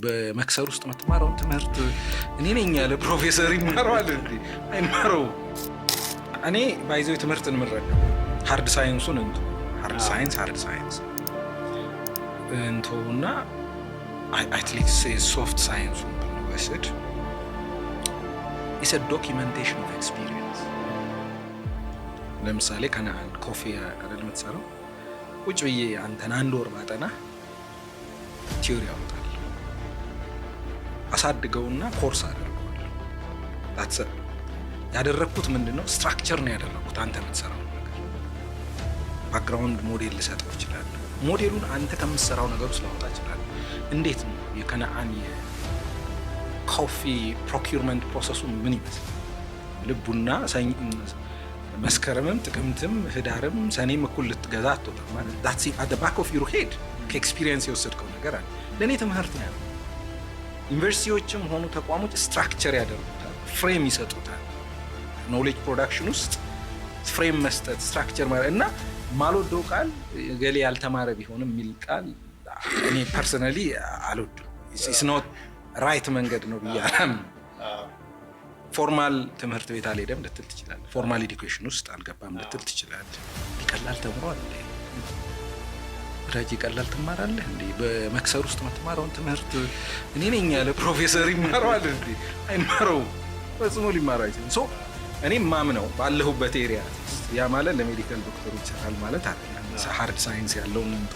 በመክሰር ውስጥ የምትማረውን ትምህርት እኔ ነኝ ያለ ፕሮፌሰር ይማረዋል እንዴ? አይማረውም። እኔ by the way ትምህርትን የምረዳው hard science ኡን እንቶ hard science hard science እንቶና at least soft science ኡን ብንወስድ it's documentation of experience። ለምሳሌ ከነአን coffee አይደል የምትሰራው? ቁጭ ብዬ አንተን አንድ ወር ባጠና theory ያወጣል አሳድገውና ኮርስ አደርገዋለሁ። ያደረግኩት ምንድን ነው? Structure ነው ያደረግኩት። አንተ የምትሰራው ነገር background model ልሰጠው እችላለሁ። ሞዴሉን አንተ ከምትሰራው ነገር ውስጥ ላወጣ እችላለሁ። እንዴት ነው የከነአን የ coffee procurement process ኡ ምን ይመስላል? ልቡና መስከረምም ጥቅምትም ህዳርም ሰኔም እኩል ልትገዛ አትወጣም ማለት that's at back of your head ከ experience የወሰድከው ነገር አለ። ለእኔ ትምህርት ነው ያለው። ዩኒቨርሲቲዎችም ሆኑ ተቋሞች structure ያደርጉታል፣ frame ይሰጡታል። Knowledge production ውስጥ frame መስጠት፣ structure ማለት እና ማልወደው ቃል ገሌ ያልተማረ ቢሆንም የሚል ቃል እኔ personally አልወድም። It's not right መንገድ ነው ብዬ አላምንም። Formal ትምህርት ቤት አልሄደም ልትል ትችላለህ። Formal education ውስጥ አልገባም ልትል ትችላለህ። ቀላል ተምሯል እንዴ? ረጂ ቀላል ትማራለህ እንዴ? በመክሰር ውስጥ የምትማረውን ትምህርት እኔ ነኝ ያለ ፕሮፌሰር ይማረዋል እንዴ? አይማረውም። ፈጽሞ ሊማረው አይችልም። So እኔ ማምነው ባለሁበት area፣ ያ ማለት ለ medical ዶክተሩ ይሰራል ማለት አይደለም። Hard science ያለውን እንቶ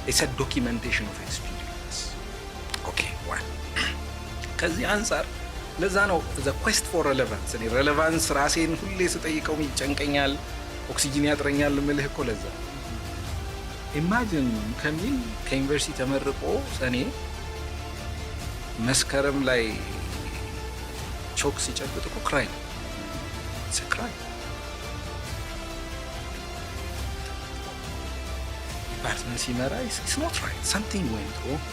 it's documentation of experience። Okay, one ከዚህ አንጻር ለዛ ነው the quest for relevance። እኔ relevance ራሴን ሁሌ ስጠይቀው ይጨንቀኛል፣ ኦክሲጂን ያጥረኛል ምልህ እኮ ለዛ። Imagine ከሚል ከዩኒቨርሲቲ ተመርቆ ሰኔ መስከረም ላይ ቾክ ሲጨብጥ እኮ crime crime department ሲመራ it's not right, something went wrong።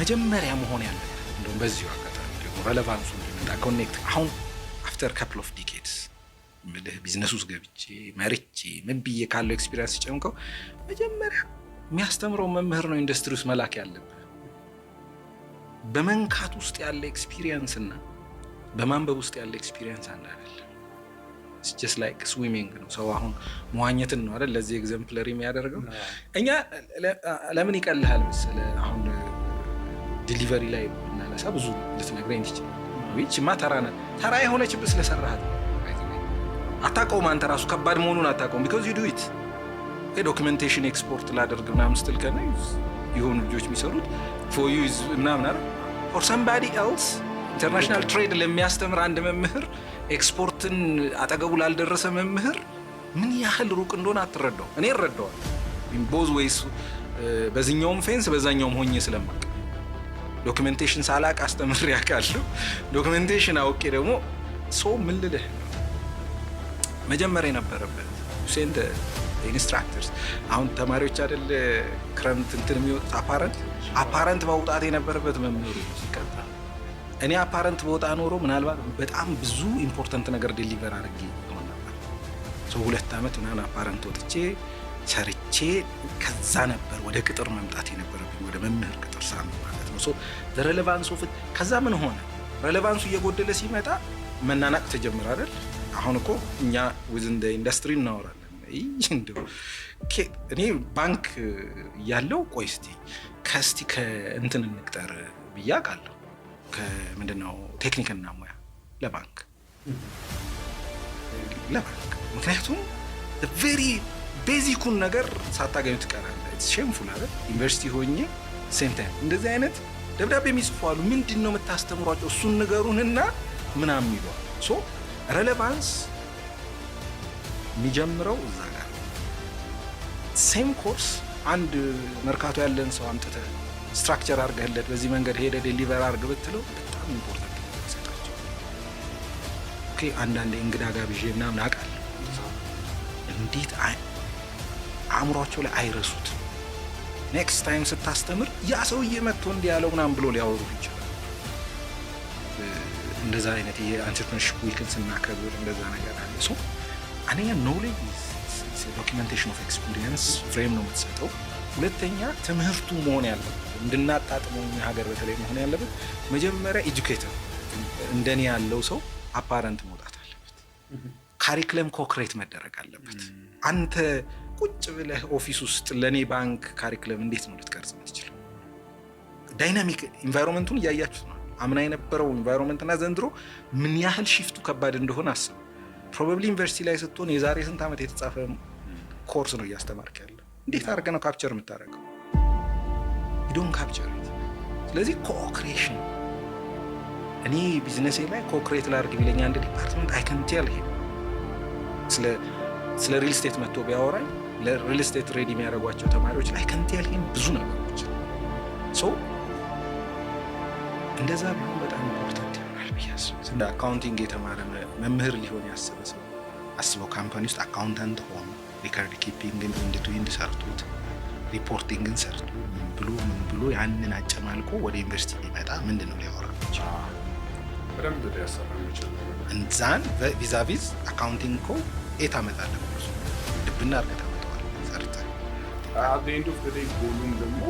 መጀመሪያ መሆን ያለበት እንደውም በዚሁ አጋጣሚ ደግሞ relevance ኡ እንዲመጣ connect አሁን after couple of decades ምልህ ቢዝነስ ውስጥ ገብቼ መርቼ ምን ብዬ ካለው experience ጨምቀው መጀመሪያ የሚያስተምረው መምህር ነው ኢንዱስትሪ ውስጥ መላክ ያለብህ። በመንካት ውስጥ ያለ experience እና በማንበብ ውስጥ ያለ experience አንድ አይደለም። Just like swimming ነው። ሰው አሁን መዋኘትን ነው አይደል ለዚህ exemplary የሚያደርገው። እኛ ለምን ይቀልሃል መሰለህ? አሁን delivery ላይ ብናነሳ ብዙ ልትነግረኝ ትችላለህ። ይህቺማ ተራ ተራ የሆነችብህ ስለሰራሃት አታውቀውም። አንተ ራሱ ከባድ መሆኑን አታውቀውም። Because you do it። Documentation export ላደርግ ምናምን ስትል ከነ የሆኑ ልጆች የሚሰሩት for you ምናምን አይደል፣ for somebody else international trade ለሚያስተምር አንድ መምህር ኤክስፖርትን አጠገቡ ላልደረሰ መምህር ምን ያህል ሩቅ እንደሆነ አትረዳው። እኔ እረዳዋል both ways፣ በዚኛውም fence በዛኛውም ሆኜ ስለማቅ documentation ሳላቅ አስተምሬ ያውቃለሁ። Documentation አውቄ ደግሞ ሰው ምን ልልህ መጀመሪያ የነበረበት send instructors። አሁን ተማሪዎች አይደል ክረምት እንትን የሚወጡት፣ apprentice መውጣት የነበረበት መምህሩ ሲቀጥል። እኔ apprentice በወጣ ኖሮ ምናልባት በጣም ብዙ important ነገር deliver አድርጌ ይሆን ነበር። ሰው 2 ዓመት ምናምን apprentice ወጥቼ ሰርቼ ከዛ ነበር ወደ ቅጥር መምጣት የነበረብኝ፣ ወደ መምህር ቅጥር ስራ ማለት ነው። So relevance of ከዛ ምን ሆነ? Relevance ኡ እየጎደለ ሲመጣ መናናቅ ተጀመረ አይደል? አሁን እኮ እኛ within industry እናወራለን። እንደው እኔ ባንክ እያለው ቆይ እስቲ ከስቲ ከእንትን እንቅጠር ብዬ አውቃለሁ። ከምንድነው ቴክኒክና ሙያ ለባንክ ምክንያቱም very basic ኡን ነገር ሳታገኙ ትቀራለህ። Shameful አይደል? ዩኒቨርሲቲ ሆኜ same time እንደዚህ አይነት ደብዳቤ የሚጽፉ አሉ። ምንድን ነው የምታስተምሯቸው? እሱን ንገሩንና ምናምን ይለዋል። So relevance የሚጀምረው እዛ ጋር። Same course አንድ መርካቶ ያለን ሰው አምጥተህ structure አድርገህለት በዚህ መንገድ ሄደ deliver አድርግ ብትለው በጣም important ይሰጣቸው። Okay፣ አንዳንድ እንግዳ ጋብዤ ምናምን አውቃለሁ። እንዴት አእምሯቸው ላይ አይረሱት። Next time ስታስተምር ያ ሰውዬ መጥቶ እንዲህ ያለው ምናምን ብሎ ሊያወሩ ይችላል። እንደዛ አይነት የ entrepreneurship week ን ስናከብር እንደዛ ነገር አለ። So አንደኛ knowledge documentation of experience፣ frame ነው የምትሰጠው። ሁለተኛ ትምህርቱ መሆን ያለበት፣ እንድናጣጥመው እኛ ሀገር በተለይ መሆን ያለበት፣ መጀመሪያ educator እንደኔ ያለው ሰው apparent መውጣት አለበት። Curriculum co-create መደረግ አለበት። አንተ ቁጭ ብለህ office ውስጥ ለእኔ ባንክ curriculum እንዴት ነው ልትቀርጽ የምትችለው? Dynamic environment ኡን እያያችሁት ነው። አምና የነበረው environment እና ዘንድሮ ምን ያህል shift ኡ ከባድ እንደሆነ አስብ። Probably ዩኒቨርሲቲ ላይ ስትሆን የዛሬ ስንት ዓመት የተጻፈ ኮርስ ነው እያስተማርክ ያለ። እንዴት አድርገህ ነው capture የምታደርገው? Don't capture። ስለዚህ co-creation፣ እኔ ቢዝነሴ ላይ co-create ላድርግ ቢለኝ አንድ department፣ I can tell him፣ ስለ real estate መጥቶ ቢያወራኝ ለ real estate ready የሚያደርጓቸው ተማሪዎች ላይ can tell him ብዙ ነገሮች። So እንደዛ ቢሆን በጣም important ይሆናል ብዬ አስባለሁ። እንደ accounting የተማረ መምህር ሊሆን ያሰበ ሰው አስበው፣ company ውስጥ accountant ሆኖ record keeping ን end to end ሰርቶት፣ reporting ን ሰርቶ፣ ምን ብሎ ምን ብሎ ያንን አጨማልቆ ወደ ዩኒቨርሲቲ ቢመጣ ምንድን ነው ሊያወራ የሚችለው? በደንብ ሊያሰራ የሚችል ነው። እንዛን vis-a-vis accounting እኮ A ታመጣለህ፣ ኮርሱ ድብና አድርገህ ታመጣዋለህ ሰርተህ። At end of day goal ኡም ደግሞ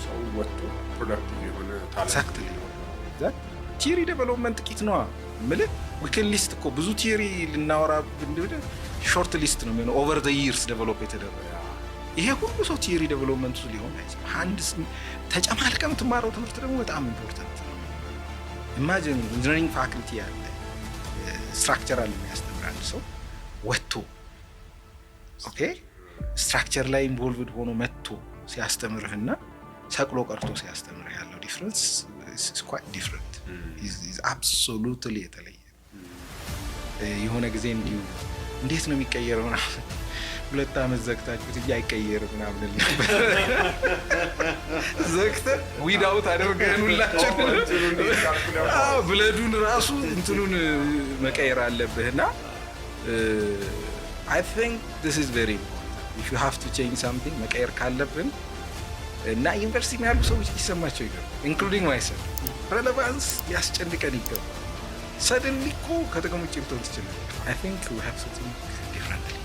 ሰው ወጥቶ productive የሆነ talent Exactly። Theory development ጥቂት ነዋ የምልህ። We can list እኮ፣ ብዙ theory ልናወራ ብንል short list ነው የሚሆነው over the years develop የተደረገ። ይሄ ሁሉ ሰው theory development ኡ ሊሆን አይችልም። አንድ ተጨማልቀህ የምትማረው ትምህርት ደግሞ በጣም important ነው። Imagine engineering faculty ያለ structural የሚያስተምር አንድ ሰው ወጥቶ፣ okay፣ structure ላይ involved ሆኖ መጥቶ ሲያስተምርህና ሰቅሎ ቀርቶ ሲያስተምርህ ያለው difference quite different፣ absolutely የተለየ። የሆነ ጊዜ እንዲሁ እንዴት ነው የሚቀየረው ምናምን፣ 2 ዓመት ዘግታችሁት እንጂ አይቀየርም ምናምን እል ነበር። ዘግተህ weed out አድርገን ሁላችን blood ኡን ራሱ እንትኑን መቀየር አለብህ። እና I think this is very important if you have to change something፣ መቀየር ካለብን እና ዩኒቨርሲቲ ያሉ ሰዎች ሊሰማቸው ይገባል። Including myself፣ relevance ሊያስጨንቀን ይገባል። Suddenly እኮ ከጥቅም ውጭ ልትሆን ትችላለህ። I think we have to think differently.